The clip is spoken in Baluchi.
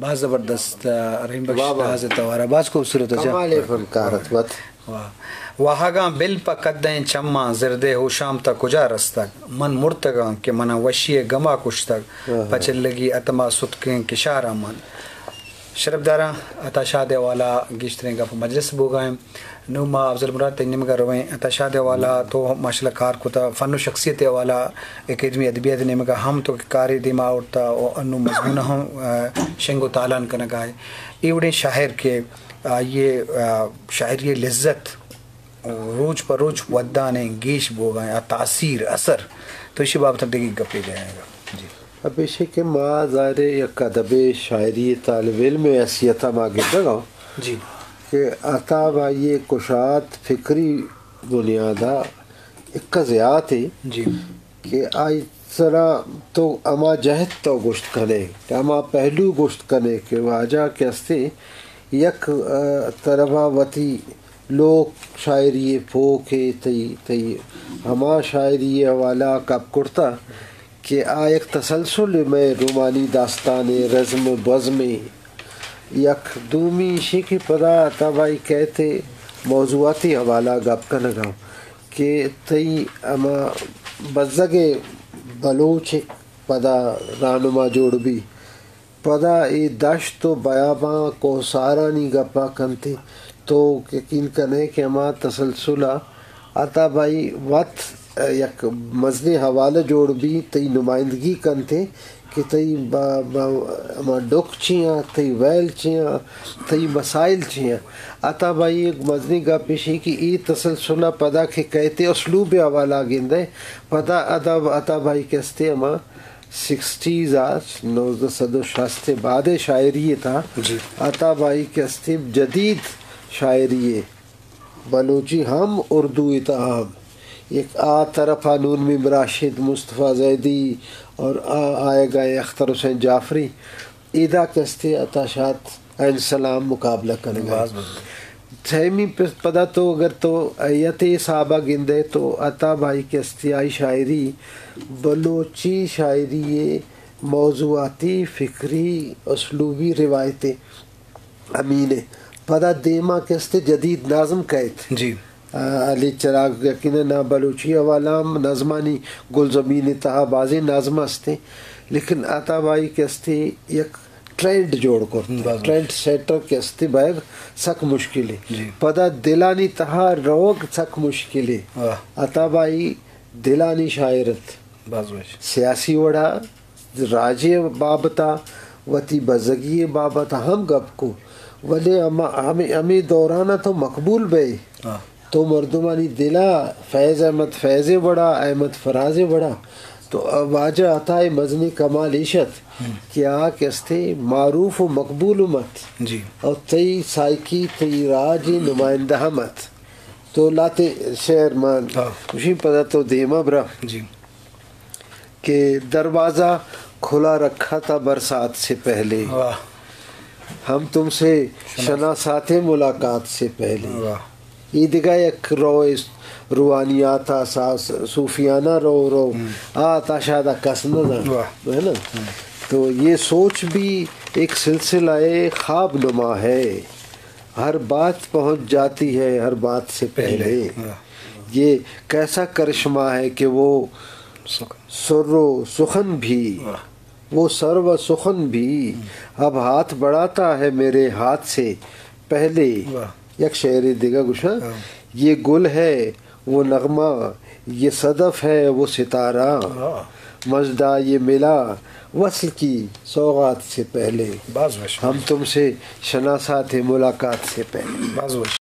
باز زبردست، آ، رحیم بخش واہ واہ۔ ناز ءِ توار ءَ باز خوبصورت اچ۔ کمالیں فنکار ات وت۔ واہ۔ واہگاں بل پہ کدئیں چماں، زردے ہوشام تہ کجا رستگ؟ من مرتگاں کہ منا وشی ءِ گما کشتگ، واہ واہ۔ پہ چلگی اتما ستکیں کشاراں من۔ شرپداراں، عطا شاد ءِ حوالہ گیشتریں گپ مجلس بوگا ایں۔ نوں ما افضل مراد تئی نیمگا رویں۔ عطا شاد ءِ حوالہ تو ماشاءاللہ کار کتا، فن و شخصیت ءِ حوالہ اکیڈمی ادبیات ءِ نیمگا ہم تو کارے دیما آورتا و انوں مضمون ہم، آ، شنگ و تالان کنگا اے۔ اے وڑیں شاعر کہ آئی ءِ، آ، شاعری ءِ لذت روچ پہ روچ ودان ءَ گیش بوگا ایں، آ تاثیر، اثر، تو ایشی بابت دگہ گپے دے آئے گا۔ جی۔ اب ایشی کہ ما ظاہر ہے یک ادب شاعری طالب علم حیثیت ما گندگا ایں جی۔ کہ عطا بھائی کشات فکری بنیادا ایک زیات ہے جی۔ کہ آئی سرا تو ہما جہت تو گوشت کنے، کہ ہما پہلو گوشت کنے کہ واجہ کہ استے یک، آ، طرفا وتی لوک شاعری پوک ہے، تئی، تئی ہما شاعری حوالہ کپ کرتا کہ آ یک تسلسل میں رومانی داستان رزم بزم یک دومی شی کہ پدا عطا بھائی کہتے موضوعاتی حوالہ گپ کنگا کہ تئی ہما بزگ بلوچ پدا رہنما جوڑ بی۔ پدا اے دشت و بیابان کوہسارانی گپا کنتے، تو یقین کنے کہ ہما تسلسل ء عطا بھائی وت یک مزنیں حوالہ جوڑ بی، تئی نمائندگی کنتے کہ تئی با-، با-، ہما ڈکھ چیاں، تئی ویل چیاں، تئی مسائل چیاں۔ عطا بھائی یک مزنیں گپ ایشی کہ اے تسلسل ء پدا کہ کئیتے اسلوب حوالہ گندے، پدا ادب عطا بھائی کہ استے ہما سکسٹیز ء، نوزدہ سد و شست ء بعد ء شاعری ء تھا۔ جی۔ عطا بھائی کہ استی جدید شاعری ء، بلوچی ہم اردو ء تھا ہم۔ یک آ طرف ء نون میم راشد، مصطفی زیدی اور آ-، آیگ ء اختر حسین جعفری، ایدا کہ استی عطا شاد عین سلام مقابلہ کنگ ء۔ باز باز۔ سیمی پ-، پدا تو اگر تو ایت حساب ء گندے تو عطا بھائی کہ استی آئی شاعری بلوچی شاعری ء موضوعاتی، فکری، اسلوبی روایت ء امین ء۔ پدا دیما کہ استی جدید نظم کئیت۔ جی۔ آ، علی چراغ یقیناً نا بلوچی حوالہ ہم نظمانی گلزمین ء تہا بازیں نظم ہستیں، لیکن عطا بھائی کہ استی یک ٹرینڈ جوڑ کرت۔ باز ٹرینڈ سیٹر کہ استی بئیگ سک مشکل ہے۔ جی۔ پدا دلانی تہا روگ سک مشکل ہے۔ واہ۔ عطا بھائی دلانی شاعر ات۔ باز وش۔ سیاسی وڑا، راجے بابتا، وتی بزگی بابتا ہم گپ کو، ولے ہما، ہمے، ہمے دورانا تو مقبول بئے۔ ہاں۔ تو مردمانی دلا فیض احمد فیض ء وڑا، احمد فراز ء وڑا، تو واجہ عطا ء مزنیں کمال ایش ات ہم۔ کہ آ کہ استے معروف و مقبول ہم ات۔ جی۔ اور تئی سائیکی، تئی راج ء نمائندہ ہم ات۔ تو لاتے شعر مان ہاں۔ گوشیں پدا تو دیما برا۔ جی۔ کہ دروازہ کھلا رکھا تھا برسات سے پہلے۔ واہ۔ ہم تم سے شناس۔ شناسا تھے ملاقات سے پہلے۔ واہ۔ یہ دگہ یک رو اس روحانیات اساس صوفیانہ رو رو۔ ہم۔ آ تا شاید کس نہ دا۔ واہ۔ ہے نا؟ ہم۔ تو یہ سوچ بھی ایک سلسلہ خواب نما ہے۔ ہر بات پہنچ جاتی ہے ہر بات سے پہلے۔ پہلے۔ واہ۔ یہ کیسا کرشمہ ہے کہ وہ سخن۔ سر و سخن بھی، واہ۔ وہ سر و سخن بھی، ہم۔ اب ہاتھ بڑھاتا ہے میرے ہاتھ سے پہلے۔ واہ۔ یک شعر دگہ گوشاں، ہاں۔ یہ گل ہے وہ نغمہ، یہ صدف ہے وہ ستارہ، ہاں۔ مژدہ یہ ملا وصل کی سوغات سے پہلے۔ باز وش۔ ہم تم سے شناسا تھے ملاقات سے پہلے۔ باز وش۔